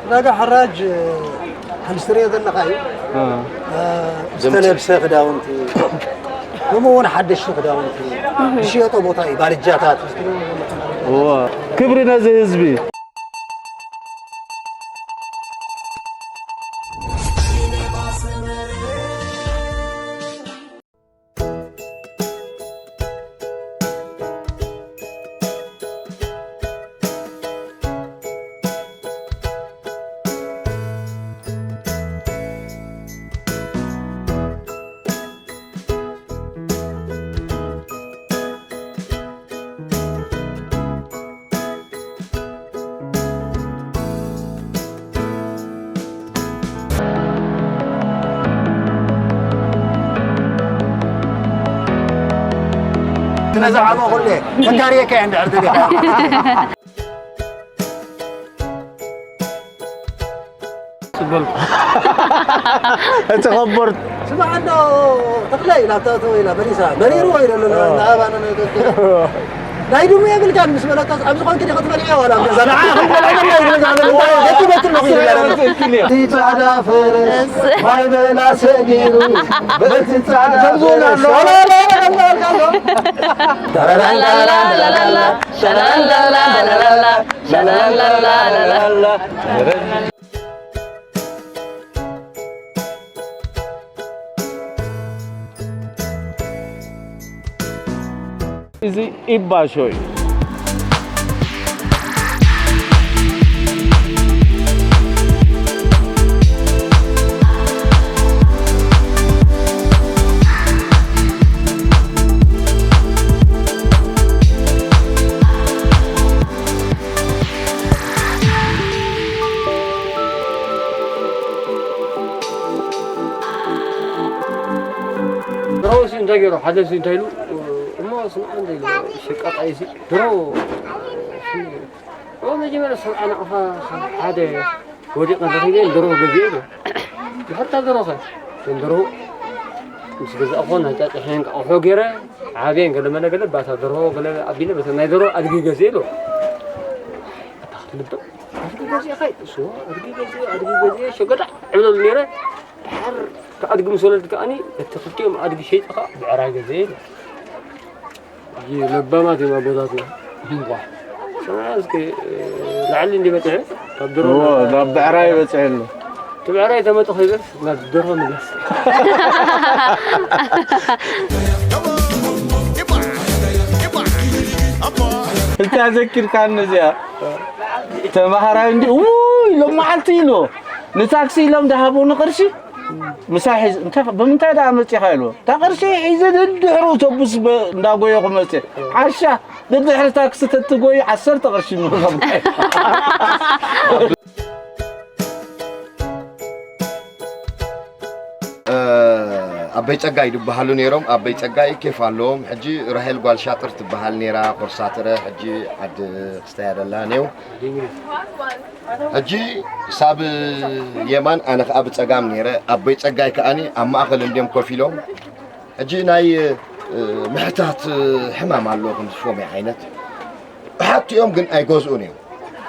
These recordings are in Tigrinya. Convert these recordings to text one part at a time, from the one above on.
ዕዳጋ ሓራጅ፣ ከምዚ ትሪኦ ዘለኻ እዩ። ዝተለብሰ ክዳውንቲ፣ ከምኡ እውን ሓደሽቲ ክዳውንቲ ዝሽየጦ ቦታ እዩ። ባልጃታት። ክብሪ ነዚ ህዝቢ። ነዛ ዓሞ ኩለ ተካርየካ እየ እንድሕር ደሊኻ። እቲ ከቦርት ስማዕ እንዶ ተኽለ ኢላ ተእተወ ኢላ መሊሳ መሪርዎ ኢለ ኣሎ ንኣባና ናይ ድሙ የብልካን ምስ በለካ ኣብዚ ኾንክ ዲኻ ትበልዕዮ ዋላ ኣብ ገዛ ንዓ ክንበልዕ ደላ ይብል ዛለ እንታይ ገቲ በትል ነው ይብል እቲ ጻዕዳ ፈረስ ማይ በላ ሰጊሩ በቲ ጻዕዳ ፈረስ እዚ ኢባሾ እዩ። ድሮውሲ እንታይ ገይሩ ሓደ ሲ እንታይ ኢሉ እሞ ስምዓ እንታይ ኢሉ ሸቃጣይ ሲ ድሮ ኦ መጀመርያ ሰብዓ ናቕፋ ሓደ ወዲቐ ረኺበ ድሮ ገዚኤ ኢሉ ድሕርታ ድሮኸ እተን ድሮ ምስ ገዛእኹ ናይ ጫጭሐን ኣቑሑ ገይረ ዓብየን ገለ መለ ገለ ባታ ድሮ ገለ ኣቢለ በተ ናይ ድሮ ኣድጊ ገዚኤ ኢሉ ኣታ ክትልብም ኣድጊ ገዚእኻ ይጥስዎ ኣድጊ ገዚኤ ኣድጊ ገዚኤ ሸገዳዕ ዕብለሉ ነይረ ድሓር ተኣድጊ ምስ ወለድ ከኣኒ እቲ ክልቲኦም ኣድጊ ሸይጥኻ ብዕራይ ገዘ ኢሉ ሕጂ ለባማት እዮም ኣቦታትና እምቧ ሰምዓ እስኪ ላዕሊ እንዲ በፅሐ ካብ ድሮ እዎ ናብ ብዕራይ በፅሐ ኣሎ እቲ ብዕራይ ተመጠ ኮይበስ ናብ ደርሆ ምለስ እንታይ ዘኪርካኒ እዚኣ ተማሃራይ እንዲ ውይ ሎም መዓልቲ ኢሉ ንታክሲ ኢሎም ዝሃቡኒ ቅርሺ ምሳይ ሒዝ እንታይ ብምንታይ ደኣ መጺኻ ኢሉ እታ ቅርሺ ሒዘ ደድሕሩ ኣውቶቡስ እንዳጎየኹ መጽ ዓሻ ደድሕሪ ታክሲ ተትጎይ ዓሰርተ ቅርሺ ምሃብካይ ኣበይ ጸጋይ ዝበሃሉ ነይሮም። ኣበይ ጸጋይ ኬፍ ኣለዎም። ሕጂ ራሄል ጓል ሻጥር ትበሃል ነይራ። ኮርሳትረ ሕጂ ዓዲ ክስታይ ኣደላ ነይው። ሕጂ ሳብ የማን ኣነ ከኣ ብጸጋም ነይረ። ኣበይ ጸጋይ ከኣኒ ኣብ ማእከል እንድዮም ኮፍ ኢሎም። ሕጂ ናይ ምሕታት ሕማም ኣሎ ከም ዝፎሚ ዓይነት። ይሓቱ እዮም ግን ኣይገዝኡን እዮም።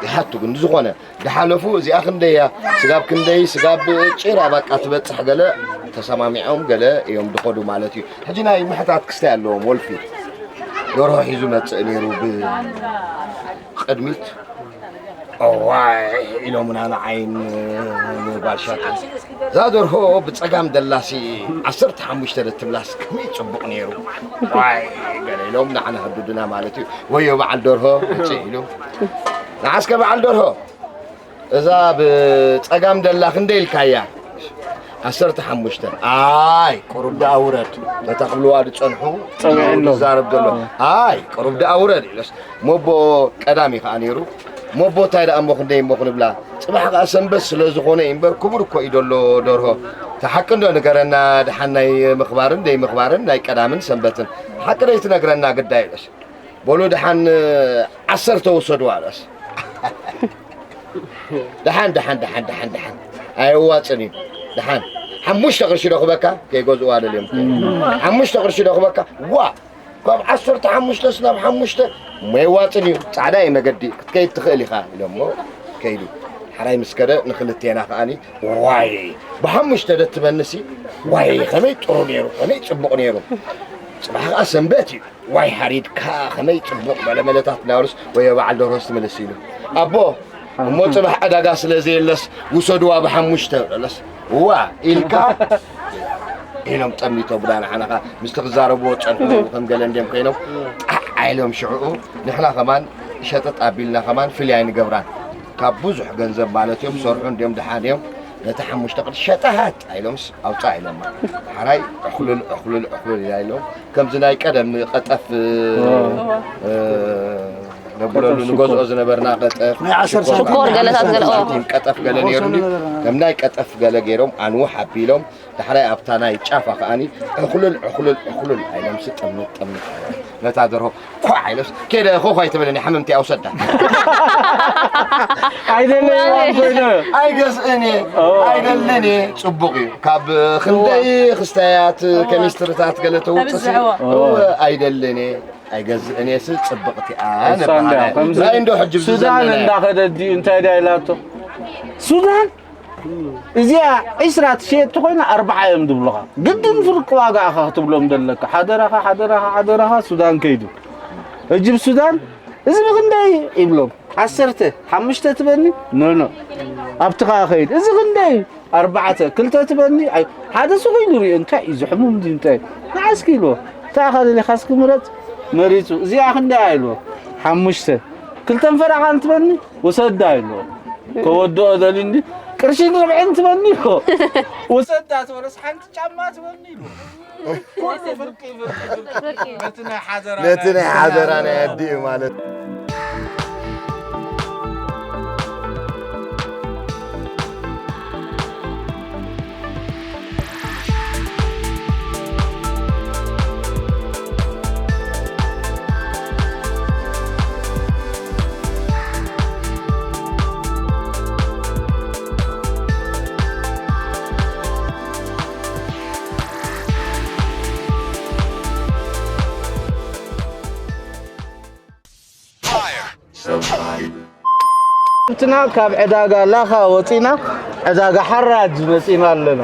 ይሓቱ ግን ዝኾነ ዝሓለፉ እዚኣ ክንደያ ስጋብ ክንደይ ስጋብ ጭራ ባቃ ትበፅሕ ገለ ተሰማሚዖም ገለ እዮም ድኸዱ ማለት እዩ። ሕጂ ናይ ምሕታት ክስታይ ኣለዎም ወልፊ ደርሆ ሒዙ መፅእ ነይሩ ብቅድሚት እዋይ ኢሎምና ንዓይን ንባልሻት እዛ ደርሆ ብፀጋም ደላሲ ዓሰርተ ሓሙሽተ ደትብላስ ከመይ ፅቡቕ ነይሩ ዋይ ገለ ኢሎም ንዓና ከብድዱና ማለት እዩ። ወዮ በዓል ደርሆ ውፅእ ኢሉ ንዓስከ በዓል ደርሆ እዛ ብፀጋም ደላ ክንደይ ኢልካያ ዓሰርተ ሓሙሽተ ኣይ ቁሩብ ደኣ ውረድ ነታ ክብልዋ ዝፀንሑ ጸዊዑ ኣሎ። ዝዛረብ ዘሎ ኣይ ቁሩብ ደኣ ውረድ ኢለስ ሞቦ ቀዳሚ ከዓ ነይሩ ሞቦ እንታይ ደኣ እሞ ክንደይ እሞ ክንብላ ፅባሕ ከዓ ሰንበት ስለ ዝኾነ እዩ እምበር ክቡር እኮ እዩ ዘሎ ደርሆ እታ ሓቂ እንዶ ንገረና ደሓን ናይ ምኽባርን ደይ ምኽባርን ናይ ቀዳምን ሰንበትን ሓቂ ደይ ትነግረና ግዳይ ኢለስ በሉ ደሓን ዓሰርተ ውሰድዋ ኢለስ ደሓን ደሓን ደሓን ደሓን ደሓን ኣየዋፅን እዩ ደሓን ሓሙሽተ ቅርሺ ዶ ክበካ ከይገዝእዋ ደልዮም ሓሙሽተ ቅርሺ ዶ ክበካ ዋ ካብ ዓሰርተ ሓሙሽተ ስናብ ሓሙሽተ መየዋፅን እዩ ፃዕዳ እዩ መገዲ ክትከይድ ትኽእል ኢኻ ኢሎሞ ከይዱ ሓራይ ምስ ከደ ንክልቴና ከኣኒ ዋይ ብሓሙሽተ ደትበንሲ ዋይ ከመይ ጥሩ ነይሩ ከመይ ጽቡቕ ነይሩ። ጽባሕ ከኣ ሰንበት እዩ። ዋይ ሓሪድካ ከመይ ጽቡቕ በለ መለታት እናበሉስ ወይ በዓል ደርሆስ ትመልስ ኢሉ ኣቦ እሞ ጽባሕ ዕዳጋ ስለ ዘየለስ ውሰድዋ ብሓሙሽተ በለስ እዋ ኢልካ ኢሎም ጠሚቶ ብዳ ንዓናኻ ምስቲ ክዛረብዎ ጸንሑ ከም ገለ እንድዮም ኮይኖም ጣዕ ኢሎም ሽዕኡ ንሕና ከማን ሸጠጥ ኣቢልና ከማን ፍልይ ኣይንገብራን ካብ ብዙሕ ገንዘብ ማለት እዮም ሰርሑ እንድዮም ድሓን እዮም ነቲ ሓሙሽተ ቅርሺ ሸጠሃት ኢሎምስ ኣውፃ ኢሎማ ሓራይ ዕኹልል ዕኹልል ዕኹልል ኢላ ኢሎም ከምዚ ናይ ቀደም ቀጠፍ ነብለሉ ንገዝኦ ዝነበርና ቀጠፍ ናይ ዓሰርተ ሽኮር ገለታት ገለ፣ ቲማቲም ቀጠፍ ገለ ነይሩ ከም ናይ ቀጠፍ ገለ ገይሮም ኣንውሕ ኣቢሎም ዳሕራይ ኣብታ ናይ ጫፋ ከኣኒ ዕኹልል ዕኹልል ዕኹልል ኣይለምሲ ጥምጥ ጥምጥ ነታ ደርሆ ኳዕ ኢለስ ከደ ኾኾ ኣይትበለኒ ሓመምቲ ኣውሰዳ ኣይደለየዋን ኮይነ ኣይገዝእን እየ ኣይደልን እየ ጽቡቕ እዩ ካብ ክንደይ ክስተያት ከሚስትርታት ገለ ተውፅሲ እወ ኣይደልን እየ ኣይገዝእን እየ ስ ጽብቕቲ እያ እሳ እንዳ ነባለ ከምዚ ናይ እንዶ ሕጂ ሱዳን ብዝዘመነ እንዳኸደት ድዩ እንታይ ድያ ኢላቶ ሱዳን እዚኣ ዒስራ ትሸየጥ ተኾይና ኣርብዓ እዮም ዝብሉኻ ግድን ፍርቂ ዋጋ ኢኻ ክትብሎም ዘለካ ሓደራኻ ሓደራኻ ሓደራኻ ሱዳን ከይዱ እጅብ ሱዳን እዚ ብክንደይ ይብሎም ዓሰርተ ሓሙሽተ ትበኒ ኖኖ ኣብቲ ኸዓ ኸይድ እዚ ክንደይ ኣርባዕተ ክልተ ትበኒ ኣይ ሓደ ሱቕ ኢሉ ሪኦ እንታይ እዩ ዝሕሙም ድዩ እንታይ ንዓስኪ ኢልዎ እንታይ ኢኻ ደሊኻስ ክምረፅ መሪፁ እዚኣ ክንደይ ኢልዎ ሓሙሽተ ክልተን ፈረቓን ትበኒ ውሰዳ ኢልዎ ከወድኦ ደልዩ እንዲ ቅርሺን ርብዒን ትበኒ ኢልዎ ውሰዳ ትበለስ ሓንቲ ጫማ ትበኒ ኢልዎ ኩሉ ፍርቂ ፍርቂ ፍርቂ ነቲ ናይ ሓደራ ነቲ ናይ ሓደራ ናይ ኣዲኡ ማለት እንትና ካብ ዕዳጋ ላኻ ወፂና ዕዳጋ ሓራጅ መፂና ኣለና።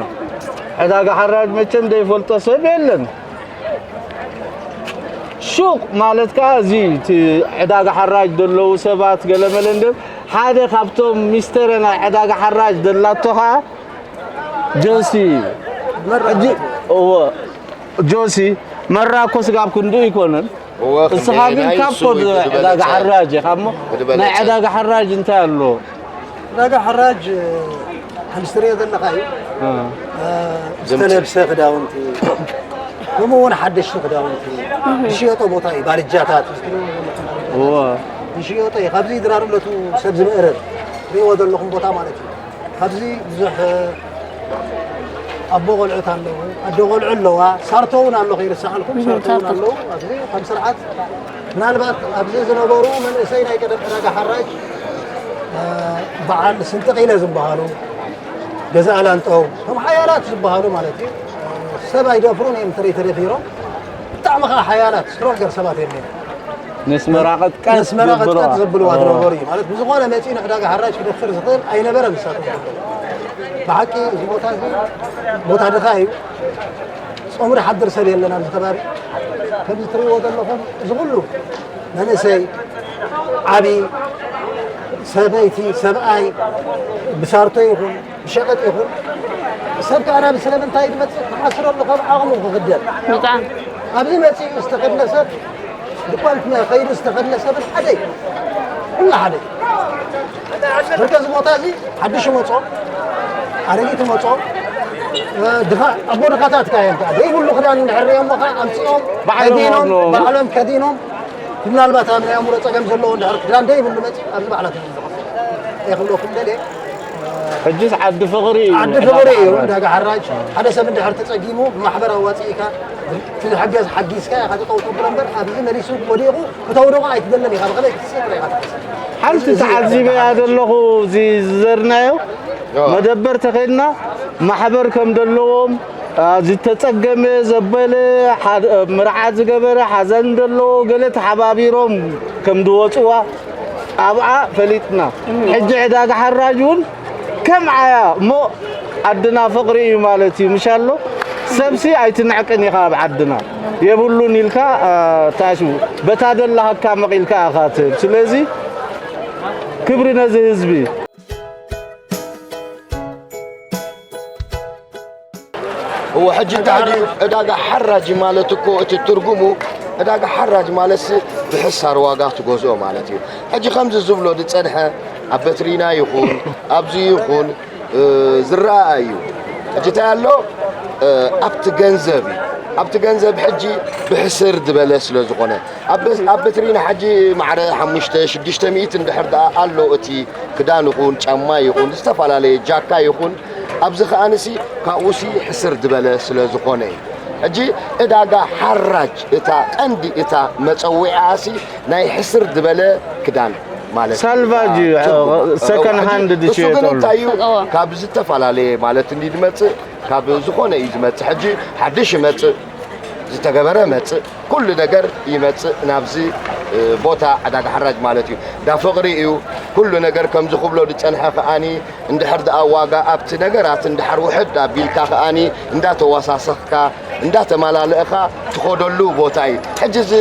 ዕዳጋ ሓራጅ መቸም ዘይፈልጦ ሰብ የለን። ሹቕ ማለት ከዓ እዚ እቲ ዕዳጋ ሓራጅ ዘለዉ ሰባት ገለመለ እንደ ሓደ ካብቶም ሚስተረ ናይ ዕዳጋ ሓራጅ ደላቶ ከዓ ጆሲ ሕጂ እዎ ጆሲ መራ እኮ ስጋብ ክንድኡ ይኮነን። እስኻ ግን ካብ ኮድ ዕዳጋ ሓራጅ ኢኻ እሞ ናይ ዕዳጋ ሓራጅ እንታይ ኣሎ? ዕዳጋ ሓራጅ ከምዚ ትሪኦ ዘለኻ እዩ። ዝተለብሰ ክዳውንቲ ከምኡ እውን ሓደሽቲ ክዳውንቲ ዝሽየጦ ቦታ እዩ። ባልጃታት ዝሽየጦ እዩ። ካብዚ ድራር ለቱ ሰብ ዝምእረር ትሪእዎ ዘለኹም ቦታ ማለት እዩ። ኣብዚ ብዙሕ ኣቦ ቆልዑት ኣለዉ፣ ኣዶ ቆልዑ ኣለዋ፣ ሳርቶ እውን ኣሎ ከይርሰዓልኩም፣ ሳርቶ እውን ኣለዉ። ኣብዚ ከም ስርዓት ምናልባት ኣብዚ ዝነበሩ መንእሰይ ናይ ቀደም ዕዳጋ ሓራጅ በዓል ስንጥቂለ ዝበሃሉ ገዛ ኣላንጠው ከም ሓያላት ዝበሃሉ ማለት እዩ። ሰብ ኣይደፍሩን እዮም እንተደይ ተደፊሮም ብጣዕሚ ከዓ ሓያላት ስትሮንገር ሰባት እዮም ነይሮም። ነስመራ ቀጥቀጥ ነስመራ ቀጥቀጥ ዘብልዋ ዝነበሩ እዩ ማለት ብዝኾነ መፂኡ ንዕዳጋ ሓራጅ ክደፍር ዝኽእል ኣይነበረን ንሳቶም ብሓቂ እዚ ቦታ እዚ ቦታ ድኻ እዩ ፆሙ ድሓድር ሰብ የለን ኣብዚ ከባቢ ከምዚ ትሪእዎ ዘለኹም እዚ ኩሉ መንእሰይ ዓብዪ ሰበይቲ ሰብኣይ ብሳርቶ ይኹን ብሸቐጥ ይኹን ሰብ ከኣ ናብ ስለምንታይ ዝመፅእ ተሓስረሉ ካብ ዓቕሙ ክኽደን ብጣዕሚ ኣብዚ መፂኡ ዝተኸድነ ሰብ ድኳን ከይዱ ዝተኸድነ ሰብን ሓደ እዩ። ኩሉ ሓደ እዩ። ብርከ እዚ ቦታ እዚ ሓድሽ መፆ ኣረጊት መፆ ድኻ ኣቦ ድኻታት ካዮም ከዓ ዘይብሉ ክዳን እንድሕር ሪኦም ከዓ ኣምፅኦም ከዲኖም ባዕሎም ከዲኖም ምናልባት ኣብ ናይ ኣእምሮ ፀገም ዘለዎ እንድሕር ክዳን ዘይብሉ መፂ ኣብዚ ባዕላት እዮም ዝኸፍሉ። ክብለኩም ደልየ ሕጅስ ዓዲ ፍቕሪ እዩ። ዓዲ ፍቕሪ እዩ ዕዳጋ ሓራጅ። ሓደ ሰብ እንድሕር ተፀጊሙ ብማሕበር ኣዋፂእካ ትሕገዝ ሓጊዝካ ኢኻ ትጠውጠ ብሎ እምበር ኣብዚ መሊሱ ወዲቑ ክተውድቖ ኣይትደልን ኢኻ። ብኸመይ ክትስእን ኢኻ ትሕሰብ። ሓንቲ ተዓዚበያ ዘለኹ እዚ ዝዘርናዮ መደበር ተኸድና ማሕበር ከም ዘለዎም ዝተፀገመ ዘበለ ምርዓ ዝገበረ ሓዘን ዘለዎ ገለ ተሓባቢሮም ከም ዝወፅዋ ኣብኣ ፈሊጥና። ሕጂ ዕዳጋ ሓራጅ እውን ከምዓያ እሞ ዓድና ፍቕሪ እዩ ማለት እዩ። ምሻሎ ሰብሲ ኣይትንዕቅን ኢኻ ኣብ ዓድና። የብሉን ኢልካ፣ አ፣ ታሽው በታ ደላሃካ መቒልካ ኢኻ ትህብ። ስለዚ ክብሪ ነዚ ህዝቢ። እወ፣ ሕጂ እንታይ ድዩ ዕዳጋ ሓራጅ ማለት? እኮ እቲ ትርጉሙ ዕዳጋ ሓራጅ ማለትሲ ብሕሳር ዋጋ ትገዝኦ ማለት እዩ። ሕጂ ከምዚ ዝብሎ ዝጸንሐ ኣብ በትሪና ይኹን ኣብዚ ይኹን፣ እ፣ ዝረኣ እዩ። ሕጂ እንታይ ኣሎ? እ፣ ኣብቲ ገንዘብ እዩ። ኣብቲ ገንዘብ ሕጂ ብሕስር ዝበለ ስለ ዝኾነ፣ ኣብ በ-፣ ኣብ በትሪና ሕጂ ማዕረ ሓሙሽተ ሽዱሽተ ሚእቲ እንድሕር ደኣ ኣሎ፣ እቲ ክዳን ይኹን ጫማ ይኹን ዝተፈላለየ ጃካ ይኹን ኣብዚ ከኣ ንሲ ካብኡሲ ሕስር ዝበለ ስለ ዝኾነ እዩ። ሕጂ ዕዳጋ ሓራጅ እታ ቀንዲ እታ መጸውዒኣሲ ናይ ሕስር ዝበለ ክዳን ማለት እዩ። ሳልቫጅ እዩ፣ እታ ትርጉም። ሰከንድ እዋ፣ ሕጂ ሃንድ እሱ ግን ዝሽየጠሉ። እንታይ እዩ? እዋ። ካብ ዝተፈላለየ ማለት እንዲ ዝመጽእ ካብ ዝኾነ እዩ ዝመጽእ። ሕጂ ሓድሽ ይመጽእ፣ ዝተገበረ መጽእ፣ ኩሉ ነገር ይመጽእ ናብዚ፣ እ፣ ቦታ ዕዳጋ ሓራጅ ማለት እዩ። እንዳ ፍቕሪ እዩ። ኩሉ ነገር ከምዚ ክብሎ ዝጸንሐ ከኣኒ እንድሕር ደኣ ዋጋ ኣብቲ ነገራት እንድሕር ውሕድ ኣቢልካ ከኣኒ እንዳተዋሳሰኽካ እንዳተመላለእኻ ትኸደሉ ቦታ እዩ። ሕጂ እዚ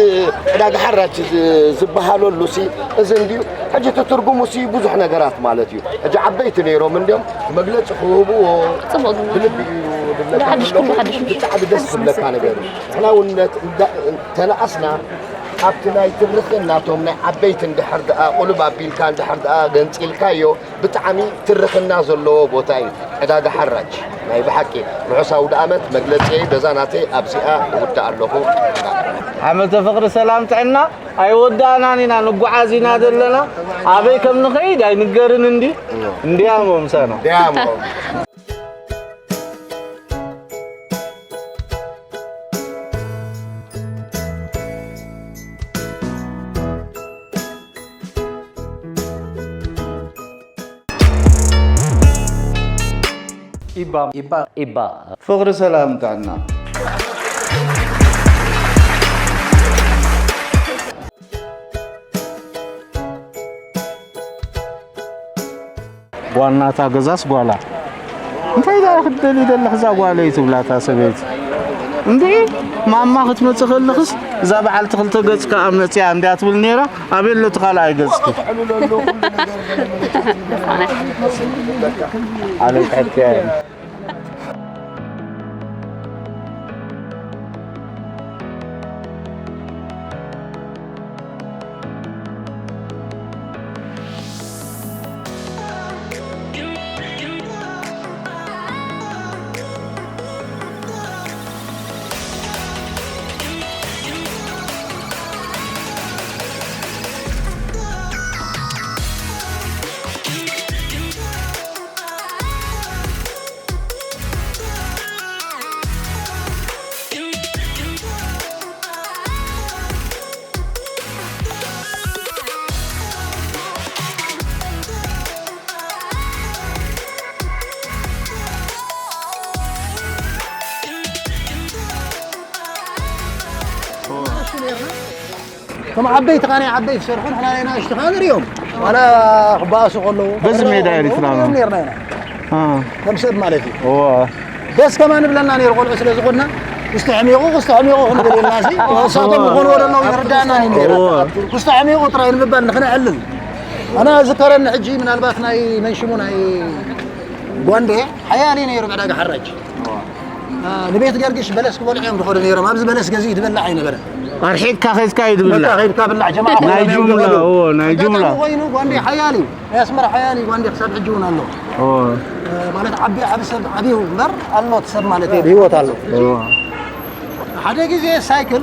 ዕዳጋ ሓራጅ ዝ-፣ ዝበሃለሉ ሲ እዚ እንድዩ። ሕጂ እቲ ትርጉሙ ሲ ብዙሕ ነገራት ማለት እዩ። ሕጂ ዓበይቲ ነይሮም እንድዮም መግለጺ ክህብዎ ጽቡቕ ዝነበረ። ብልቢ እዩ ዝብለካ ሓድሽ ዘለኹ። ኩሉ ሓድሽ ምሽ። ብጣዕሚ ደስ ዝብለካ ነገር እዩ። ሕናውነት እንዳ-፣ ተነኣስና ኣብቲ ናይ ትርኽን ናቶም ናይ ዓበይቲ እንድሕር ደኣ ቁልብ ኣቢልካ እንድሕር ደኣ ገንጺልካዮ ብጣዕሚ ትርኽና ዘለዎ ቦታ እዩ። ዕዳጋ ሓራጅ ናይ ብሓቂ ርሑስ ኣውደ ኣመት። መግለጺየይ በዛ ናተይ ኣብዚኣ እውዳእ ኣለኹ። ዓመተ ፍቕሪ፣ ሰላም፣ ጥዕና። ኣይወዳእናን ኢና፣ ንጓዓዝ ኢና ዘለና። ኣበይ ከም ንኸይድ ኣይንገርን እንዲ። እንዲያሞ ምሳና። እንዲያሞ። ኢባ፣ ኢባ፣ ኢባ። ፍቕሪ፣ ሰላም፣ ጥዕና። ጓል ናታ ገዛስ ጓላ። እንታይ ደኣ ክትደሊ ዘለኺ እዛ ጓለይ ትብላ እታ ሰበይቲ። እንድዒ ማማ ክትመጽእ ከለኽስ እዛ በዓልቲ ክልተ ገጽ ከኣ መጽያ እንድያ ትብል ነይራ። ኣበይ ኣሎ እቲ ካልኣይ ገጽኪ? ዓለም ትሕትያ እያ። እቶም ዓበይቲ ኸኣ ናይ ዓበይቲ ዝሰርሑ፣ ንሕና ናይ ንኣሽቱ ኸኣ ንርእዮም። ዋላ ክበኣሱ ከለዉ፣ በዚ ሜዳ ኤርትራ እዮም ነው። ነርና ኢና። አ። ከም ሰብ ማለት እዩ። እወ። ደስ ከማን ንብለና ነይሩ፣ ቆልዑ ስለ ዝኾንና፣ ክስተ ሕሚቑ፣ ክስተ ሕሚቑ ክንብል ኢልና ሲ፣ እሳቶም ዝኾንዎ ዘለዉ ይርዳእና ነይሩ። እወ። ክስተ ሕሚቑ ጥራይ ንምባል ንኽነዕልል። ኣነ ዝከረኒ ሕጂ፣ ምናልባት ናይ መን ሽሙ ናይ ጓንዴ ሓያል እዩ ነይሩ፣ ዕዳጋ ሓራጅ። አ፣ ንቤት ገርግሽ በለስ ክበልዑ እዮም ዝኸዱ ነይሮም። ኣብዚ በለስ ገዚኡ ትበልዕ ኣይነበረ። ኣርሒቕካ ኸድካ እዩ ዝብላዕ። በቃ ኸድካ ብላዕ፣ ጀማዓ ናይ ኮይኖም እዮም ጁምላ፣ ዝኸዱ። እዎ፣ ናይ ኣጋጣሚ ጁምላ። ኮይኑ ጓንዴ ሓያል እዩ። ናይ ኣስመራ ሓያል እዩ ጓንዴ፣ ክሳብ ሕጂ እውን ኣሎ። እዎ። እ፣ ማለት ዓቢ፣ ዓቢ ሰብ፣ ዓቢ እዩ እምበር ኣሎ፣ እቲ ሰብ ማለት እዩ፣ ብህይወት ኣሎ። እዎ። ሓደ ግዜ ሳይክል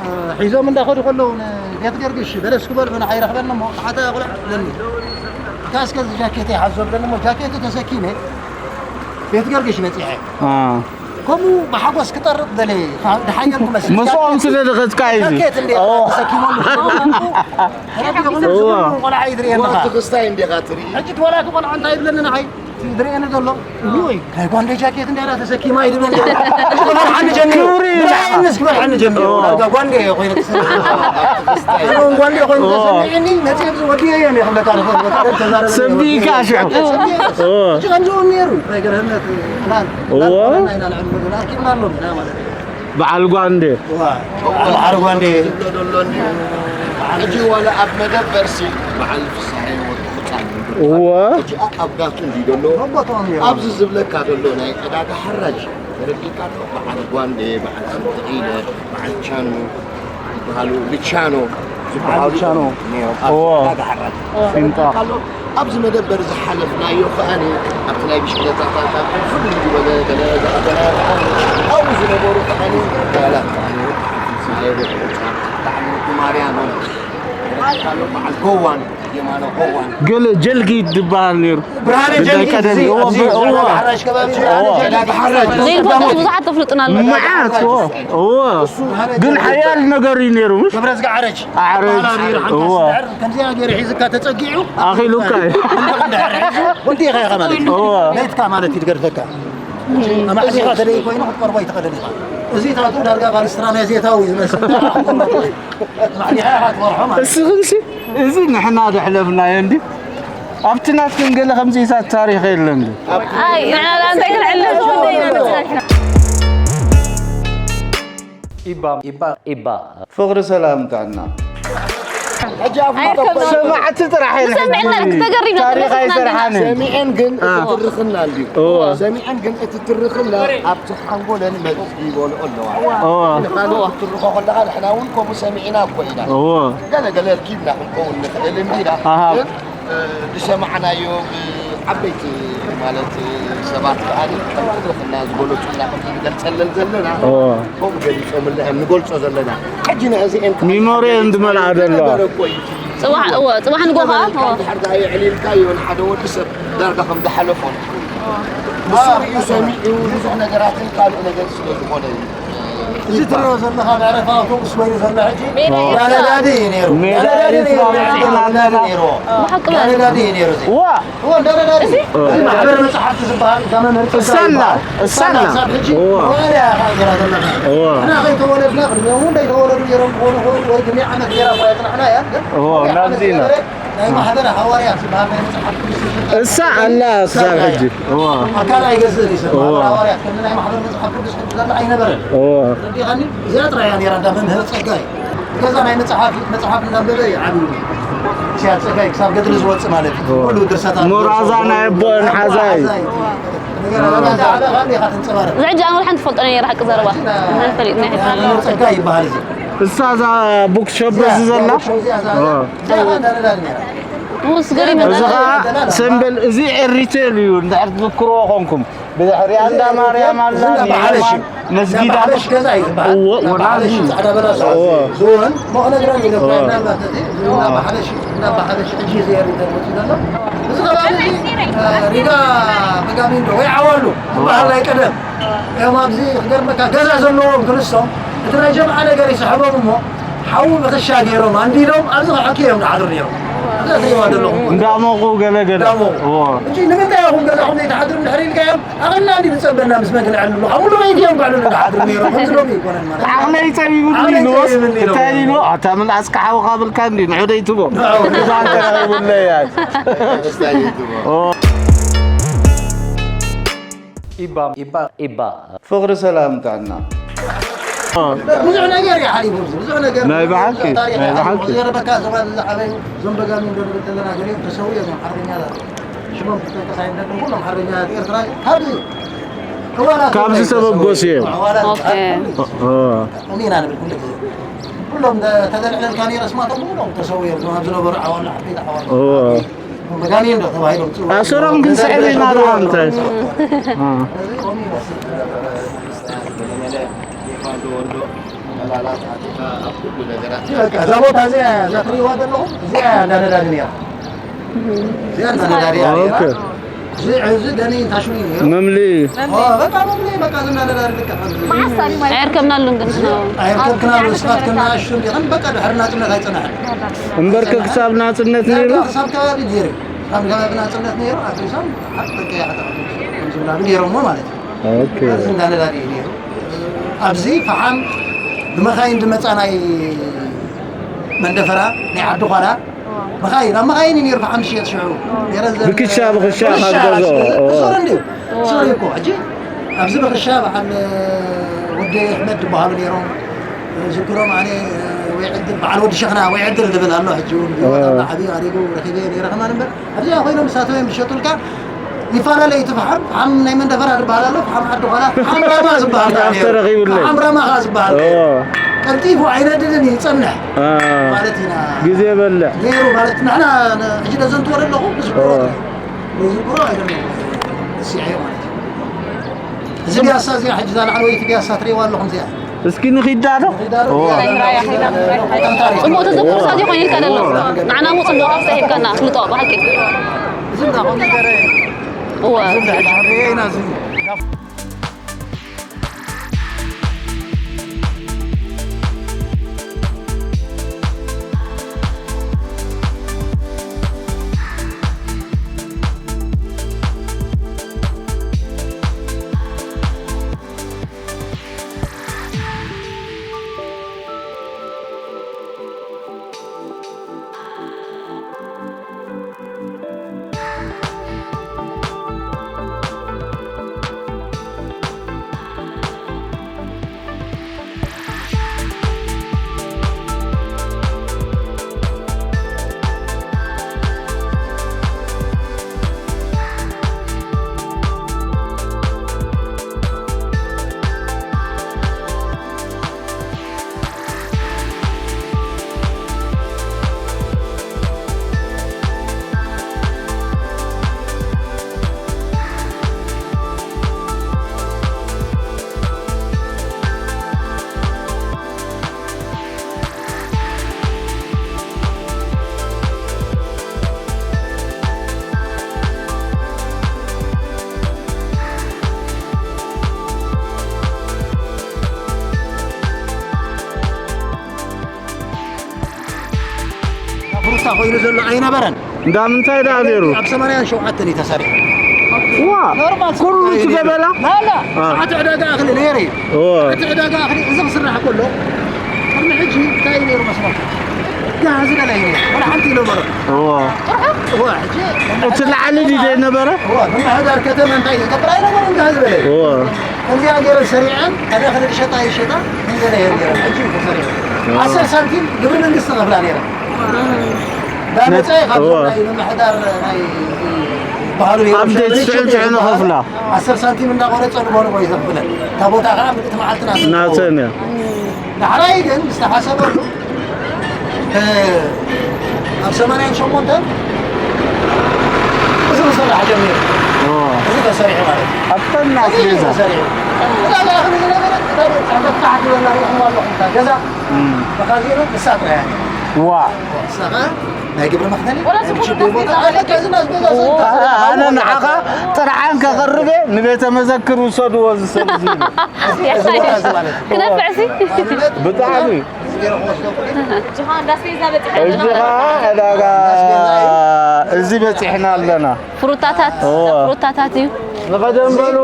እ፣ ሒዞም እንዳኸዱ ከለዉ ንቤት ገርግሽ በለስ ክበልዑ ንዓይ ረኽበኒ እሞ፣ "ተዓታ ቆልዓ" ብለኒ። "እታ እስከ እዚ ጃኬተይ ሓዞ" ብለኒ እሞ፣ ጃኬቱ ተሰኪመ ቤት ገርግሽ በጺሐ። አ። ከምኡ ብሓጎስ ክጠርቕ ደለየ። ድሓየልኩ መስል። ምስኦም ስለ ዝኸድካ እዩ እዚ። ጃኬት እንዴ ተሰኪሞም። ረቢኹም ዝብሉ ቆልዓ እዩ ዝርእየኒ። ትኽስታይ እንዴኻ ትርኢ። ሕጂ እቲ ወላ እቲ ቆልዓ እንታይ ይብለኒ ንዓይ? ዝርእየኒ ዘሎ። ውይ፣ ናይ ጓንዴ ጃኬት እንዴ ተሰኪማ ይድብለኒ። ክበልዓኒ ጀሚሩ። ክብሪ እዩ። ብላይንስ ክበልዓኒ ጀሚሩ። ዳርጋ ጓንዴ ኮይኑ ክስርሕ። ኣነ እውን ጓንዴ ኮይኑ ተሰሚዕኒ፣ ነፂ ወዲየ እየ እኔ ክብለካ ንኽእል። ተዛረብ ሰቢእካ ሽዑ። ሰቢእካ። ሕጂ ከምዚ እውን ነይሩ። ናይ ገርህነት ፍላን። እዎ። ፍላን ናይ ናልዕሊ ኣኪብና ኣሎ ኢና ማለት እዩ። በዓል ጓንዴ። እዋ፣ በዓል ጓንዴ። ዝብሎ ዘሎ እንዲዩ። ሕጂ ዋላ ኣብ መደበር ሲ በዓል ፍስሓየ ወዲ ቁጫ እዎ። ሕጂ ኣብ ጋቱ እንዲዩ ዘሎ። ሮቦቶም እዮም። ኣብዚ ዝብለካ ዘሎ ናይ ዕዳጋ ሓራጅ ተረዲእካ ዶ? በዓል ጓንዴ፣ በዓል ስንጥዒለ፣ በዓል ቻኑ ይበሃሉ። ልቻኖ ዝበሃሉ በዓል ቻኖ። ነይሮም። እዎ። ኣብዚ ዕዳጋ ሓራጅ። ፊንጣ። ኣሎ። ኣብዚ መደበር ዝሓለፍናዮ ከኣኒ ኣብቲ ናይ ብሽክለታታት ኣብ ፍሉይ ዝበለ ገለ ዝኣበና ከኣኒ ኣብኡ ዝነበሩ ከኣኒ ዳያላት ከኣኒ ብዓል ፍስሃየ ወዲ ቁጫ፣ በዓል ወዲ ማርያም፣ ኣሎ በዓል ጎዋን፣ የማነ ጎዋን። ገለ ጀልጊት ዝበሃል ነይሩ። ብርሃነ ብናይ ጀልጊት ቀደም፣ እዚ፣ እዎ፣ ኣብዚ እዎ። ዕዳጋ ሓራጅ ከባቢ እዎ። ብርሃነ ጀልጊት። ዘይንፈልጦ ብዙሓት ተፍልጡና ኣለዉ። መዓት፣ እዎ፣ እዎ። ግን ሓያል ነገር እዩ ነይሩ፣ ምሽ? ገብረዝጊ ዓረጅ። ዓረጅ፣ ይበሃል። እዎ። ከምዚኣ ገይሩ ሒዝካ ተጸጊዑ። ኣኺሉካ እዩ። እንድሕር ሒዙ፣ ወዲእኻ ኢኻ ማለት እዩ። እዎ። ለይትካ ማለት እዩ፣ ትገድፈካ። ኣማዕዚኻ ተደይ ኮይኑ ክትቀርቦ ኣይትኽእልን ኢኻ። እዚ ታቱ ዳርጋ ባልስትራ ናይ ዜታዊ ዝመስል። ኣማዕዚኻ ኢኻ ትመርሖ ማለት እዩ። እስኽንሲ፣ እዚ ንሕና ዘሕለፍናዮ እንዲ፣ ኣብቲ ናትክን ገለ ከምዚታት ታሪኽ የለን። ኣይ፣ ንሕና እንታይ ክንሕልፍ? ኢባ፣ ኢባ፣ ኢባ። ፍቕሪ ሰላም ጥዕና። ሕጂ ኣብ ኣይርከብን። ሰማዕቲ ጥራሕ እየን። ንሰምዕና ሕጂ። ተገሪምና ታሪኽ ተመስጥና ኣይሰርሓንን። ሰሚዐን ግን አ። እቲ ትርኽና እንድዩ። እወ። ሰሚዐን ግን እቲ ትርኽና ኣብቲ ሓንጎለን መዝጊበንኦ ኣለዋ። እወ። ንኻልእ ክትርኾ ከለኻ ንሕና እውን ከምኡ ሰሚዕና እኮ ኢና። እወ። ገለ ገለ ርኪብና ክንከውን ንኽእል እንዲና። ኣሃ። ግን ዝሰማዕናዮ ብዓበይቲ ማለት ሰባት ከኣ ከም ትርኽና ዝገለጹልና ከምቲ ንገልጸለን ዘለና እዎ። ከምኡ ገሊጾምልና እዮም ንገልጾ ዘለና። ሕጂ ንእዚኤን ከኣ ሚሞሪ እየን ዝመልኣ ዘለዋ። ዝነበረ እኮ እዩ። ጽባሕ፣ እዎ፣ ጽባሕ ንግሆ ከኣ፣ ዝነበረ እዎ። እንድሕር ደኣ የዕሊልካዮ ንሓደ ወዲ ሰብ ዳርጋ ከም ዝሓለፎን። ንሱ ርእዩ ሰሚዑ ብዙሕ ነገራትን ካልእ ነገር ስለ ዝኾነ እዩ። እዚ ትሪኦ ዘለኻ መዕረፊ ኣውቶቡስ ኮይኑ ዘሎ ሕጂ ሜዳ ኤርትራ። ነዳዲ እዩ ነይሩ። ሜዳ ነዳዲ እዩ ኤርትራ ነይሩ። መጺእና ኣለና። ነዳዲ ነይሩ። ብሓቂ ማለት እዩ። ነዳዲ እዩ ነይሩ እዚ። ዋ! እዎ፣ እንዳ ነዳዲ። እዚ? እዚ ማሕበር መጽሓፍቲ ዝበሃል፣ እዛ መምህር ጸጋ እሳና፣ ይበሃል። እሳና። እሳና ክሳብ ሕጂ እዎ። ዋላ ኢኻ ገይራ ዘለኻ። እዎ። ንሕና ከይተወለድና፣ ቅድሚኦም እውን ዘይተወለዱ ነይሮም ክኾኑ ይኽእሉ፣ ወይ ክንደይ ዓመት ገይራ እኳ የጽናሕና እያ፣ ግን እዎ፣ ክንደይ ዓመት ናብዚ ኢና። ገበረ ናይ ማሕበር ሃዋርያት ዝበሃል ናይ መጽሓፍ ቅዱስ ስልጠና እሳ ኣላ ክሳብ እሳ ሕጂ። እዋ። ኣካል ኣይገዝእን እዩ ሰብ። እዋ። ማሕበር ሃዋርያት ከምዚ ናይ ማሕበር መጽሓፍ ቅዱስ ሕጂ ዘሎ ኣይነበረን። እዋ። ተረዲኻኒ? እዚኣ ጥራይ እያ ነይራ እንዳ መምህር ጸጋይ። ገዛ ናይ መጽሓፍ፣ መጽሓፍ እንዳንበበ እዩ ዓብዩ። እዚኣ ጸጋይ ክሳብ ገድሊ ዝወጽእ ማለት እዩ። እዋ። ኩሉ ድርሰታት ሞራዛ ናይ ኣቦን ሓዛይ። ሓዛይ። ነገር ኣላ እዛ ዓለኻ እንዲኻ ትንጸባረቕ። እዚ ሕጂ ኣነ ወላ ሓንቲ ትፈልጦ ነይራ ሓቂ ዘረባ። እንተ ፈሊጥና። መምህር ጸጋይ ይበሃል እዚ። እሳ እዛ ቡክ ሾፕ እዚ ዘላ? እዚኣ እዛ እዋ። እዚኣ እንዳነዳዲ ነይራ። ሙስ ገሪመ እዚ ኸዓ ሰምበል፣ እዚ ኤሪቴል እዩ፣ እንድሕር ትዝክርዎ ኾንኩም። ብድሕሪኣ እንዳ ማርያም ኣላ፣ እንዳ በሓለሽ፣ መስጊድ እንዳ ኣላ። በሓለሽ ገዛ እዩ ዝበሃል። እዎ፣ እንዳ ወላ በሓለሽ እዚ። ጻዕዳ በራስ እዎ። ዝወን፣ ሞ ክነግረን ኢለ እኮ እዎ። ምናልባት እዚ፣ እንዳ በሓለሽ፣ እንዳ በሓለሽ ሕጂ እዚ ኤሪቴል መፂኡ ዘሎ። እዚ ከባቢ እዚ፣ እ፣ ሪጋ በጋሚንዶ ወይ ዓዋሉ ዝበሃል ናይ ቀደም። እዮም ኣብዚ ክገርመካ ገዛ ዘለዎም ክርስቶም እቲ ናይ ጀምዓ ነገር ይስሕቦም እሞ ሓዊ ብኽሻ ገይሮም ኣንዲዶም ኣብዚ ክሕኪ እዮም ዝሓድሩ ነይሮም። ኣብዛ ትሪእዋ ዘለኹም እንዳሞቑ ገለ ገለ። እንዳሞቑ። እዎ። ሕጂ ንምንታይ ኢኹም ገዛኹም ዘይትሓድሩ እንድሕር ኢልካዮም ኣቐና እንዲ ዝጸበና ምስ መን ክነዕልሉ ካብ ሙሉ ለይቲ እዮም ክዕልሉ ዝሓድሩ ነይሮም። ከምዚ ሎሚ ኣይኮነን ማለት እዩ። ዓቕመይ ጸቢቡኒ ዓቕመይ ኢልዎስ ጸቢቡኒ ኢሎም። እንታይ ኢልዎ? ኣታ ምልኣስካ ሓውኻ ብልካ እንዲ ንዑ ደይትቦ። ንዑ። እዛ እንተ ረኺቡለይ እያ። እዎ። ኢባ፣ ኢባ፣ ኢባ። ፍቕሪ ሰላም ጥዕና። ብዙሕ ነገር እዩ ሓሊፉ፣ ብዙሕ ነገር። ናይ ብሓቂ፣ ብዝሕ ናይ ሓሊፉ። ብሓቂ። ዘረበካ ሰባት ዝዓበዩ፣ እዞም በጋሚ እንዶ ንብል ዘለና ገሊኦም ተሰዊኦም እዮም፣ ሓርበኛታት። ሽሞም ክጠቀስ ኣይደልን፣ ኩሎም ሓርበኛታት ኤርትራ፣ ካብዚ እዋናት ካብዚ ተበገሱ እዮም። ኣዋላት ኦኬ። ኦ፣ ኦ። እሚና ንብል ኩሉ ግዜ። ኩሎም ተ-፣ ተዘልዕለልካ ነይረ ስማቶም፣ ኩሎም ተሰዊኦም፣ እዞም ኣብ ዝነበሩ ዓዋሉ፣ ዓበይቲ ዓዋሉ። ኦ። በጋሚ እንዶ ተባሂሎም ጽውዕ። ኣሰሮም ግን ስዕል ኢና ደኣ እንታይ? እ። በቃ፣ እዛ ቦታ እዚኣ፣ እዛ ትሪእዋ ዘለኹም፣ እዚኣ እንዳ ነዳዲ ነይራ። እዚኣ እንዳ ነዳዲ እያ ነይራ። ኦኬ። እዚ እዚ ደኒ ታሽሙ እዩ። መምሊ ኦ በቃ መምሊ በቃ ዝና ነዳሪ በቃ ከምዚ። መዓስ ሳሊም ኣይ- ኣየርከብናሉን ግን ንሕና እውን። ኣይርከብክናሉ ስኻትክና ኣሽቱ እንዲኸን በቃ ድሕሪ ናጽነት ኣይጸናሕን። እምበርከ ክሳብ ናጽነት ነይሩ? ዳርጋ ክሳብ ከባቢ ጌሩ ካብ ከባቢ ናጽነት ነይሩ ኣፍሪሶም ሓቅ በቃ ያሕታ ከምዚ ብላ ነይሮሞ ማለት እዩ። ኦኬ። እዚ እንዳ ነዳዲ እዩ ነይሩ። ኣብዚ ፈሓም ብመኻይን ዝመጻ ናይ መንደፈራ ናይ ዓዲ ኳላ መኻይን ኣብ መኻይን እዩ ነይሩ ፈሓም ዝሽየጥ ሽዑ። ነረ ዘ- ብክሻ ብክሻ ብክሻ ካብ ገዝኦ። ሽዑ። ኦ። ሶሪ እንድዩ። ሶሪ እኮ ሕጂ ኣብዚ ብክሻ በዓል ወዲ ኣሕመድ ዝበሃሉ ነይሮም። ዝክሮም ኣነ ወይ ዕድል በዓል ወዲ ሸኽና ወይ ዕድል ዝብል ኣሎ ሕጂ እውን ኦ። ብህይወት ኣሎ ዓብዩ ኣሪጉ ረኺበ ነይረ ከማን እምበር ኣብዚኣ ኮይኖም ሳተወ እዮም ዝሸጡልካ። ይፈላለ እዩ እቲ ፈሓም። ፈሓም ናይ መንደፈራ ዝበሃል ኣሎ፣ ፈሓም ዓዲ ኾላ፣ ፈሓም ራማ ዝበሃል ፈሓም ተረኺቡለይ። ፈሓም ራማ ኸዓ ዝበሃል ኦ። ቀልጢፉ ኣይነድድን እዩ፣ ይጸንሕ አ፣ ማለት ኢና። ግዜ በልዕ። ነይሩ ማለት ንሕና ን-፣ ሕጂ ደዘንትዎ ዘለኹ ብዝክሮ ኦ። ብዝክሮ ኣይደለም። እዚኣ እየ ማለት እዩ። እዚ ቢያሳ እዚኣ ሕጂ እዛ ላዕለወይቲ ቢያሳ ትርእይዋ ኣለኹም እዚኣ። እስኪ ንኺዳ ዶ? ንኺዳ ዶ? ኦ። እዚኣ ጽቡቕ ተዘክሮ ሳዚ ኮይኑ ኢልካ ደሎ። ንዓና እውን ጽቡቕ ተስፋ ሂብካና፣ ኣፍልጦ ብሓቂ። እዚ እንዳ ኮምፒተር እወ። እዚ እንዳ ሕጂ ሕርየ ኢና እዚ። ፍሩታ ኮይኑ ዘሎ ኣይነበረን። እንዳ ምንታይ ደኣ ነይሩ? ኣብ ሰማንያን ሸውዓተን እዩ ተሰሪሑ። ዋ፣ ኖርማል ኩሉ ሰማንያ እቲ ገበላ? ላላ፣ አ። ሰዓት ዕዳጋ እኽሊ ነይሩ እዩ። ዋ። ሰዓት ዕዳጋ እኽሊ እዚ ክስራሕ ከሎ፣ ቅድሚ ሕጂ እንታይ እዩ ነይሩ መስለኩም? ጋህ ዝበለ እዩ ነይሩ። ወላ ሓንቲ ይነበሮ። ዋ። ዋ፣ ሕጂ እቲ ላዕሊ ድዩ ዘይነበረ? ዋ፣ ምምሕዳር ከተማ እንታይ እዩ? ተጥራይ ነበሩ ጋህ ዝበለ። ዋ። ከምዚኣ ገይረን ሰሪዐን፣ ሓደ ክልተ ሸጣ ይሸጣ፣ ከምዚ ገይረን። ሕጂ እዩ ተሰሪዑ። ዓሰርተ ሳንቲም ግብሪ መንግስቲ ከፍላ ነይረን። እንዳመፀ ነቲ-፣ ካብ እወ። ናይ ምምሕዳር ናይ ባህሉ ኣብ ቤት ሸጣ ትስዕል ይሸጣ ትሕነ ከፍላ። ዓሰርተ ሳንቲም እንዳቆረፀ ንጎኒ ጎኒ ዘኽፍለን። እታ ቦታ ከዓ ምልእቲ መዓልቲ ናተን እያ። ናተን እያ። ዳሕራይ ግን ዝተሓሰበሉ፣ እ፣ ኣብ ሰማንያን ሸሞንተን እዚ ክስራሕ ጀሚሩ። ኦ። እዚ ተሰሪሑ ማለት እዩ። ኣብተን እዚ ኣስቤዛ። ተሰሪሑ። ዕዳጋ እኽሊ ዝነበረ፣ ዕዳጋ ታሕቲ ዝበልና ርኢኹም ኣለኹም፣ እታ ገዛ እም። መኻዚኑ ንሳ ጥራይ እያ። ዋ። ንሳ ኸዓ ናይ ግብሪ መኽፈሊ፣ ወላ ናይ ስሙር ብሽኩቲ ቦታ፣ ኣስቤዛ ኣለካ፣ እዚ ኣስቤዛ ኦ። ስንት ኣነ ንዓኻ ጥርዓን ከቕርብ እየ፣ ንቤተ መዘክር ውሰድዎ፣ ዝሰብ እዚ ኢሉ። እዚ፣ እዚ ቦታ እዚ ማለት እዩ። ክነፍዕ ሲ። ብጣዕሚ። እዚ ገይረ ክወስዶ እኮ እዩ። ሕጂ ኸዓ ዕዳጋ እዚ በፂሕና ኣለና። ፍሩታታት፣ እወ። ፍሩታታት እዩ። ንቐደም በሉ።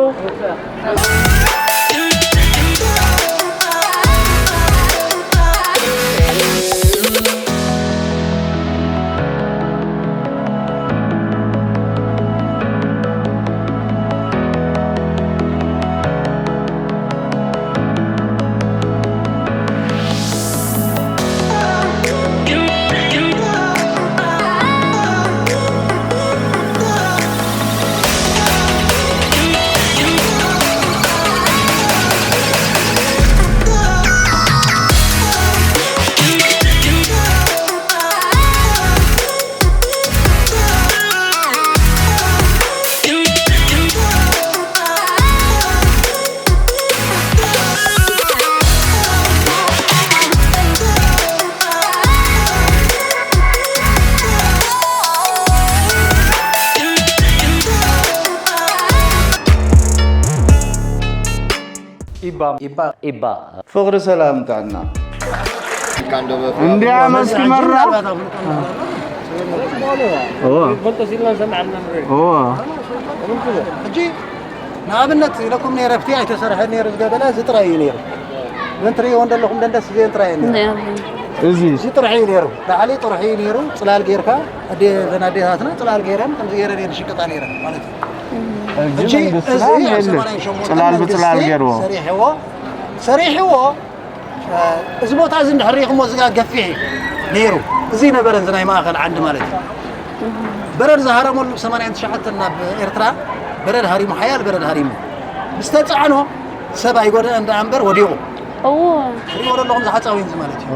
ኢባ ኢባ ኢባ ፍቕሪ ሰላም ጥዕና እንዲያ መስኪ መራ እዎ እዎ ሕጂ ንኣብነት ኢለኩም ነይረ ብቲ ኣይተሰርሐ ነይሩ ዝገበለ እዚ ጥራይ እዩ ነይሩ። መን ትርእይዎ እንደለኹም ደንደስ እዚአን ጥራይ እየን ነይሩ። እዚ እዚ ጥርሒ እዩ ነይሩ። ላዕሊ ጥርሒ እዩ ነይሩ። ጽላል ጌርካ ኣዴ ዘን ኣዴታትና ጽላል ጌረን ከምዚ ጌረን እየን ዝሽቅጣ ነይረን ማለት እዩ። ሕጂ እዚ ኣብ ሰማንያን ሸሞንተን ጽላል ብጽላል መንግስቲ ገይርዎ ሰሪሕዎ ሰሪሕዎ እዚ ቦታ እዚ እንድሕር ሪኢኹሞ እዚ ጋር ገፊሕ እዩ ነይሩ። እዚ ነበረ እዚ ናይ ማእኸል ዓንዲ ማለት እዩ። በረድ ዝሃረመሉ ሰማንያን ትሽዓተን ናብ ኤርትራ በረድ ሃሪሙ ሓያል በረድ ሃሪሙ ምስ ተጻዕኖ ሰብ ኣይጎደአን ደኣ እምበር ወዲቑ። እዎ። ትሪእዎ ዘለኹም ዝሓፃዊን እዚ ማለት እዩ።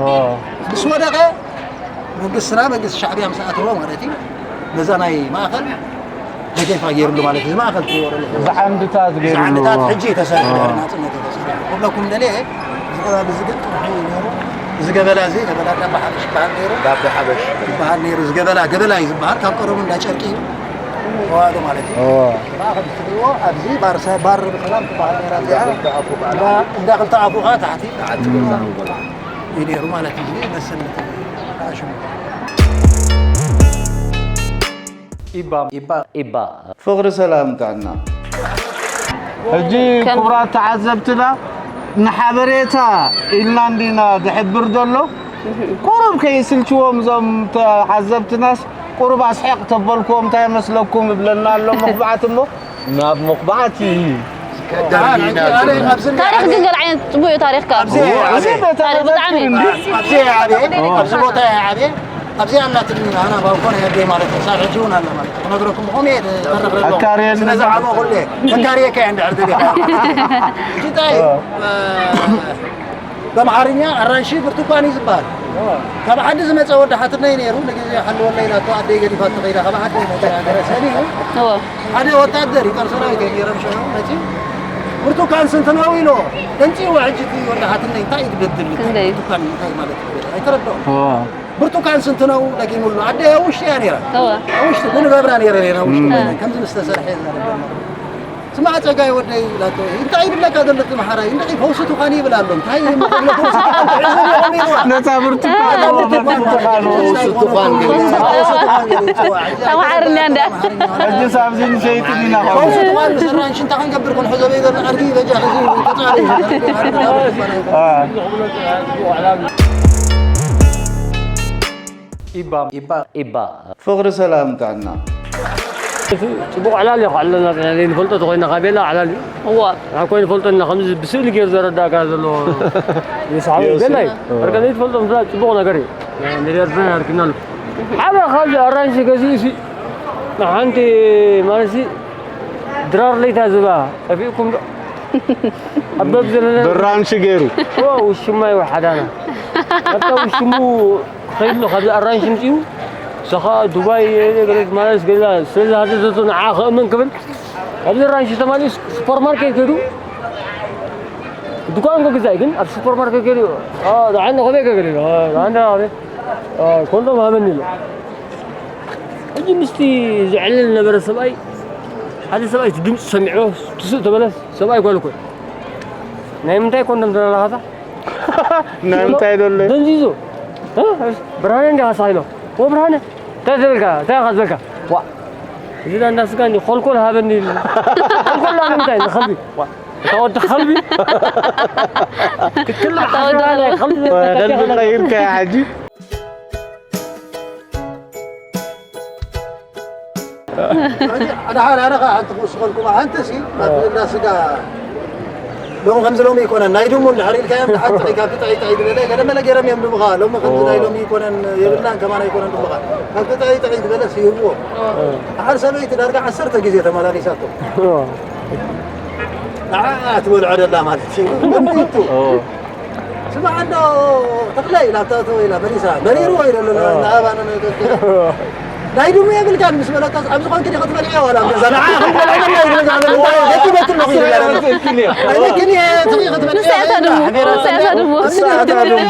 ምስ ወደቐ መንግስትና መንግስቲ ሻዕብያ ምስ ኣተወ ማለት እዩ ነዛ ናይ ማእኸል ደገፋ ገይሩሉ ማለት እዩ። እዚ ማእኸል ትሪእዎ ዘለኹም እዚ ዓንድታት ገይሩሉ። ዓንድታት ሕጂ እዩ ተሰሪሑ ድሕሪ ናፅነት እዩ ተሰሪሑ። ክብለኩም ደልየ እዚ ከባቢ እዚ ግን ጥርሑ እዩ ነይሩ። እዚ ገበላ እዚ ገበላ እንዳባ ሓበሽ ይበሃል ነይሩ። እንዳባ ሓበሽ ይበሃል ነይሩ። እዚ ገበላ ገበላ እዩ ዝበሃል። ካብ ቀደሙ እንዳ ጨርቂ እዩ። ተዋህዶ ማለት እዩ። እዋ። ማእኸል ትሪእዎ ኣብዚ ባር ሰ- ባር ብሰላም ትበሃል ነይራ እዚኣ። እንዳ ክልተ ኣፉ ከዓ ታሕቲ እዩ ነይሩ ማለት እዩ። መስል ሽሙ ኢባ ኢባ ኢባ ፍቕሪ ሰላም ጥዕና ሕጂ ክቡራት ተዓዘብትና ንሓበሬታ ኢልና እንዲና ዝሕብር ዘሎ ቁሩብ ከይስልችዎም እዞም ተዓዘብትናስ ቁሩብ ኣስሒቕ ተበልክዎም እንታይ መስለኩም እብለና ኣሎ መኽባዕቲ እሞ ናብ መኽባዕቲ ታሪክ ግን ገለ ዓይነት ፅቡቅ እዩ ታሪክ ካብ ኣብዚ ኣብዚ ታሪክ ብጣዕሚ ኣብዚ ዓብየ ኣብዚ ቦታ ዓብየ ኣብዚ ኣላትኒ ኣና ባንኮ ናይ ኣደይ ማለት እዩ ሳብ ሕጂ እውን ኣላ ማለት እዩ ክነግረኩም ብኸምኡ እየ ተረፍ ኣለኹ ኣካርየኒ ስለዚ ዓመ ኩሉ እየ መካርየካ እየ እንድሕር ደሊኻ ሕጂ እንታይ እዩ በምሓርኛ ኣራንሺ ብርቱኳን እዩ ዝበሃል ካብ ዓዲ ዝመፀ ወዲ ሓትነይ ነይሩ ንግዜ ሓልወለይ ኢላቶ ኣደይ ገዲፋቶ ከይዳ ካብ ዓዲ መፀ ገረሰኒ እዩ እዎ ሓደ ወታደር ይጠር ሰራዊት ገይሮም ሽዑ መፂ ብርቱካን ስንት ነው ኢሎ ደንፂዎ ሕጂ እቲ ወዲ ሓትነይ እንታይ እዩ ትበድል እንታይ? ብርቱካን እንታይ ማለት እዩ ኣይተረድኦም እዎ ብርቱካን ስንት ነው ደጊሙሉ ኣደ ውሽጢ እያ ነይራ እዎ። ውሽጢ ጉንበብራ ነይረ ነይራ ውሽጢ እም። ከምዚ ምስ ተሰርሐ እየ ዝዛረብ ዘሎ። ስማዕ ጸጋይ ወደይ ኢላቶ እንታይ ይብለካ ዘሎ እቲ መሓራይ እንድዒ ፈውሲ ትኾን ይብል ኣሎ እንታይ ይምኽብለ ፈውሲ ትኾን ትሕዝን ኢኹም ኢልዋ። ነታ ብርቱካን ፈውሲ ትኾን ፈውሲ ትኾን ይብል ይጽዋዕ። ተማሓርና እንዳ። ሕጂ ሳብዚ ንሰይትን ኢና ፈውሲ ትኾን ብሰራን ሽንታ ክንገብር ክንሕዞ በይ ዘሎ ኣድጊ በጃ ሕዚ ተጻሪ። ኢባ ኢባ ኢባ ፍቕሪ ሰላም ጥዕና ጽቡቕ ዕላል እዩ ኣለና ዘይንፈልጦ ተኾይና ካቤላ ዕላል እዩ እዋ ካብ ኮይኑ ፈልጠና ከምዚ ብስእሊ ገይሩ ዘረዳእካ ዘሎ ይስሓቡ ገላይ ኣርካ ዘይትፈልጦ ምፍላጥ ጽቡቕ ነገር እዩ ሚልያርድና ያርክናሉ ሓደ ካብዚ ኣራንሺ ገዚኡ ሲ ንሓንቲ ማለት ድራር ለይታ ዝባ ጠፊእኩም ዶ ኣብ በብ ዘለና ብራንሺ ገይሩ ውሽማ ይወሓዳና ኣብታ ውሽሙ ኸይድሎ ካብዚ ኣራንሽ ምፅኡ ሰኻ ዱባይ ገለት ማለት ገላ ስለዚ ሃዘዘቱ ንዓ ኸእመን ክብል ኣብዚ ኣራንሽ ተማሊኡ ሱፐርማርኬት ከይዱ ድኳን ክግዛእ ግን ኣብ ሱፐርማርኬት ከይዱ ንዓና ከመይ ከገለ ንዓና ኮንዶም ሃበኒ ኢሎ ሕጂ ምስቲ ዝዕልል ነበረ ሰብኣይ ሓደ ሰብኣይ ድምፂ ሰሚዕዎ ትስእ ተበለ ሰብኣይ ጓል እኮ ናይ ምንታይ ኮንዶም ተላላኻታ ናይ ምንታይ ደሎ ደንዚዙ ብርሃነ እንዲ ሃሳ ኢሎ ወ ብርሃነ እንታይ ትብልካ እንታይ ኢኻ ዝበልካ ዋ እዚ ዳ እንዳስጋ እንዲ ኮልኮል ሃበኒ ኢሉ ኮልኮል ዳ ንምንታይ እዚ ከልቢ ዋ እታ ወዲ ከልቢ ክትክልም ሓሳዳ ናይ ከልቢ ከልቢ ቀይርካ ሕጂ ኣድሓር ኣነ ከዓ ሓንቲ ክውስኸልኩም ሓንቲ ሲ ናብ እንዳ ስጋ ሎም ከምዚ ሎም ይኮነን ናይ ድሙ እንድሕር ኢልካዮም ሓንቲ ጥዒ ካብቲ ጥዒ ጥዒ ዝበለ ገለ መለ ገይሮም እዮም ድምኻ ሎም ከምዚ ናይ ሎም ይኮነን የብልናን ከማን ኣይኮነን ድምኻ ካብቲ ጥዒ ጥዒ ዝበለ ይህብዎ ሓር ሰበይቲ ዳርጋ ዓሰርተ ግዜ ተመላሊሳቶ ንዓ ትበልዖ ደላ ማለት እዩ ስማዕ እንዶ ተኽለ ኢላ ተእተወ ኢላ መሊሳ መሪርዎ ኢለ ኣሎ ንኣባና ናይ ድሙ የብልካን ምስ በለካስ ኣብ ዝኾንክ ዲ ክትበልዕዮ ዋላ ኣብ ገዛ ንዓ ክንበልዕና ኢለ ገዛ በልታ ገቲ በክል ነው ይላል ኣይበክን እየ ትኺ ክትበልዕዮ ንስያታ ድሙ ንስያታ ድሙ ንስያታ ድሙ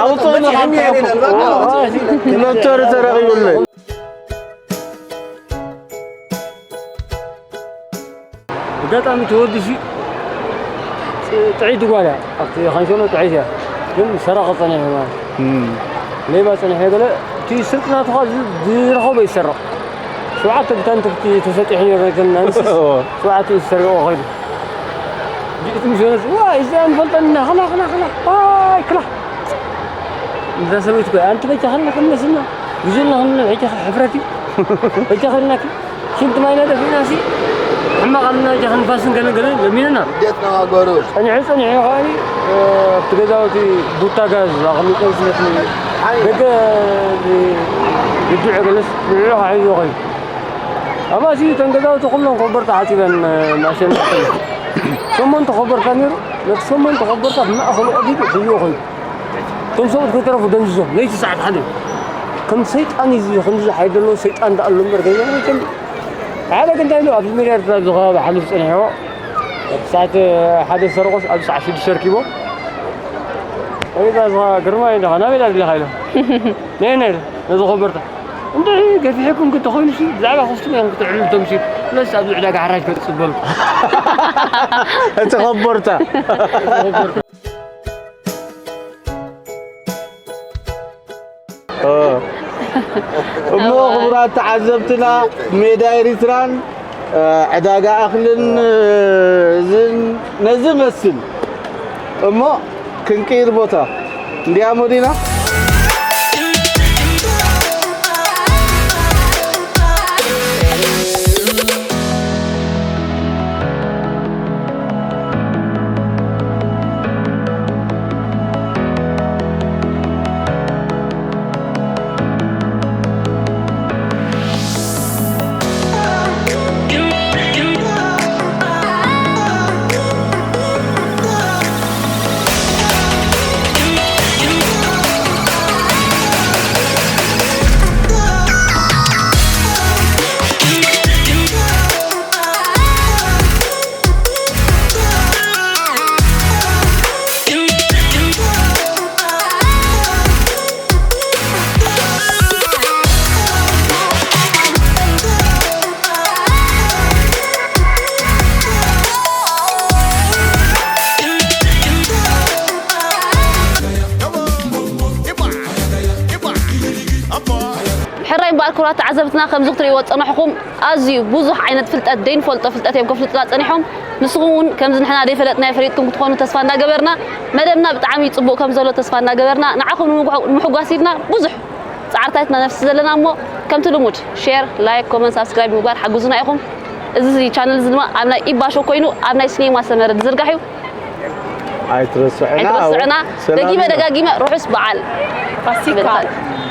ኣውፅኦ ንሓንቲ ሎተሪ ተረኺቡለይ። ኣጋጣሚ እቲ ወዲ ሲ ጥዒት ጓል እያ። ኣብቲ ካንሸሎ ጥዒት እያ። ግን ሰረቐ ጸኒሑ ማለት እዩ። ሌባ ጸኒሑ ገለ እቲ ስርቂ ናቱ ኸኣ ዝ-፣ ዝረኸቦ ይሰርቕ። ሸውዓተ ብታን ትብቲ ተሰጢሑ ነይሩ ነተን ኣንስትስ። ሸውዓተ እዩ ዝሰርቆ ኸይዱ። ዲእቲ ምስ በለት፣ "ዋይ፣ እዚኣ ንፈልጠን ኢና፣ ኸላ፣ ኸላ፣ ኸላ፣ ዋይ፣ ክላ." እዛ ሰበይቲ እኮ፣ "ኣንቲ በጃ ኸልና ክንመስልና፣ ግዙልና ክንብል፣ ሕጂ ኸ ሕፍረት እዩ። በጃ ኸልናኪ፣ ሽንቲ ማይና ደፊእናሲ፣ ሕማቕ ኣለና፣ በጃ ክንፋስን ገለ ገለ ለሚንና." እንዴት ነው ሀገሩ? ጸኒሑ፣ ጸኒሑ ኸኣኒ፣ እ፣ ኣብቲ ገዛውቲ ቡታ ጋዝ ኣቐሚጠ ዝመስለኒ፣ ደገ ዝ-፣ ግድዑ ገለስ፣ ንዕዑ ኸዓ ሒዙ ኸይዱ። ኣባሲ እተን ገዛውቲ ኩለን ኮበርታ ሓፂበን፣ እ፣ ማሸን ሸሞንተ ኮበርታ ነይሩ። ነቲ ሸሞንተ ኮበርታ ብማእኸሉ ቀዲዱ ሒዝዎ ኸይዱ። እቶም ሰብኡት ከይተረፉ ደንዚዞም። ለይቲ ሰዓት ሓደ። ከም ሰይጣን እዩ እዚ፣ ከምዚ ሓይሊ ዘለዎ ሰይጣን ደኣ ኣሎ እምበር፣ ገዛ መቸም ሓደ ግን እንታይ ኢሉ፣ ኣብዚ ሜዳ ኤርትራ፣ ኣብዚ ከባቢ ሓሊፉ ጸኒሕዎ። ሰዓት ሓደ ዝሰረቆስ፣ ኣብዚ ሰዓት ሽዱሽተ ኣርኪቦ። ወይ እዛ ግርማይ፣ እንዳ ናበይ ደኣ ደሊኻ ኢሎ። ነይ፣ ነይ፣ ነዚ ኮበርታ። እንድዒ ገፊሕኩም እንተኾይኑሲ፣ ብዛዕባ ኮስትሞ እዮም ክትዕልሉ እቶምሲ። ስለዚ ኣብዚ ዕዳጋ ሓራጅ ከጽበሉ። እቲ ኮበርታ። እ። እሞ ክቡራት ተዓዘብትና፣ ሜዳ ኤሪትራን፣ እ፣ ዕዳጋ ኣኽልን፣ እ፣ ዝን-፣ ነዚ መስል እሞ ክንቅይር ቦታ እንዲያ ሞዲና። ሕራይ እምበኣር ክቡራት ተዓዘብትና፣ ከምዚ ክትርእይዎ ዝጸናሕኩም ኣዝዩ ብዙሕ ዓይነት ፍልጠት፣ ዘይንፈልጦ ፍልጠት እዮም ከፍልጡና ጸኒሖም። ንስኹም እውን ከምዚ ንሕና ዘይፈለጥናዮ ፈሊጥኩም ክትኾኑ ተስፋ እንዳገበርና፣ መደብና ብጣዕሚ ጽቡቕ ከም ዘሎ ተስፋ እንዳገበርና፣ ንዓኹም ንምጉ-፣ ንምሕጓስ ኢልና ብዙሕ ጻዕርታትና ነፍሲ ዘለና እሞ፣ ከምቲ ልሙድ ሼር፣ ላይክ፣ ኮመንት፣ ሳብስክራይብ ምግባር ሓግዙና ኢኹም። እዚ ቻነል እዚ ድማ ኣብ ናይ ኢባ ሾው ኮይኑ ኣብ ናይ ሲኔማ ሰመረ ዝዝርጋሕ እዩ። ኣይትረስዑና። ኣይትረስዑና። ሰላም ደጊመ ይሁን። ደጋጊመ ርሑስ በዓል ፋሲካ። ይበልካል።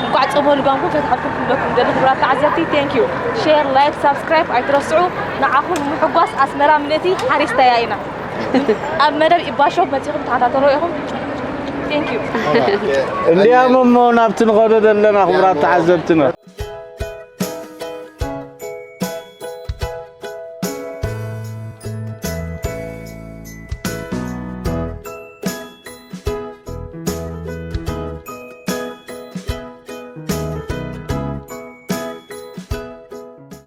እንኳዕ ጾመ ልጓምኩም ፈታሕኩም ክብለኩም ደሊ ክቡራት ተዓዘብቲ። ቴንክ ዩ። ሼር፣ ላይክ፣ ሳብስክራይብ ኣይትረስዑ። ንዓኹም ንምሕጓስ ኣስመራ ምልእቲ ሓሪስታያ ኢና። ኣብ መደብ ኢባ ሾው መጺኹም ተኸታተሉ ኢኹም። ቴንክ ዩ። እንዲያም እሞ ናብቲ ንኸዶ ዘለና ክቡራት ተዓዘብትና።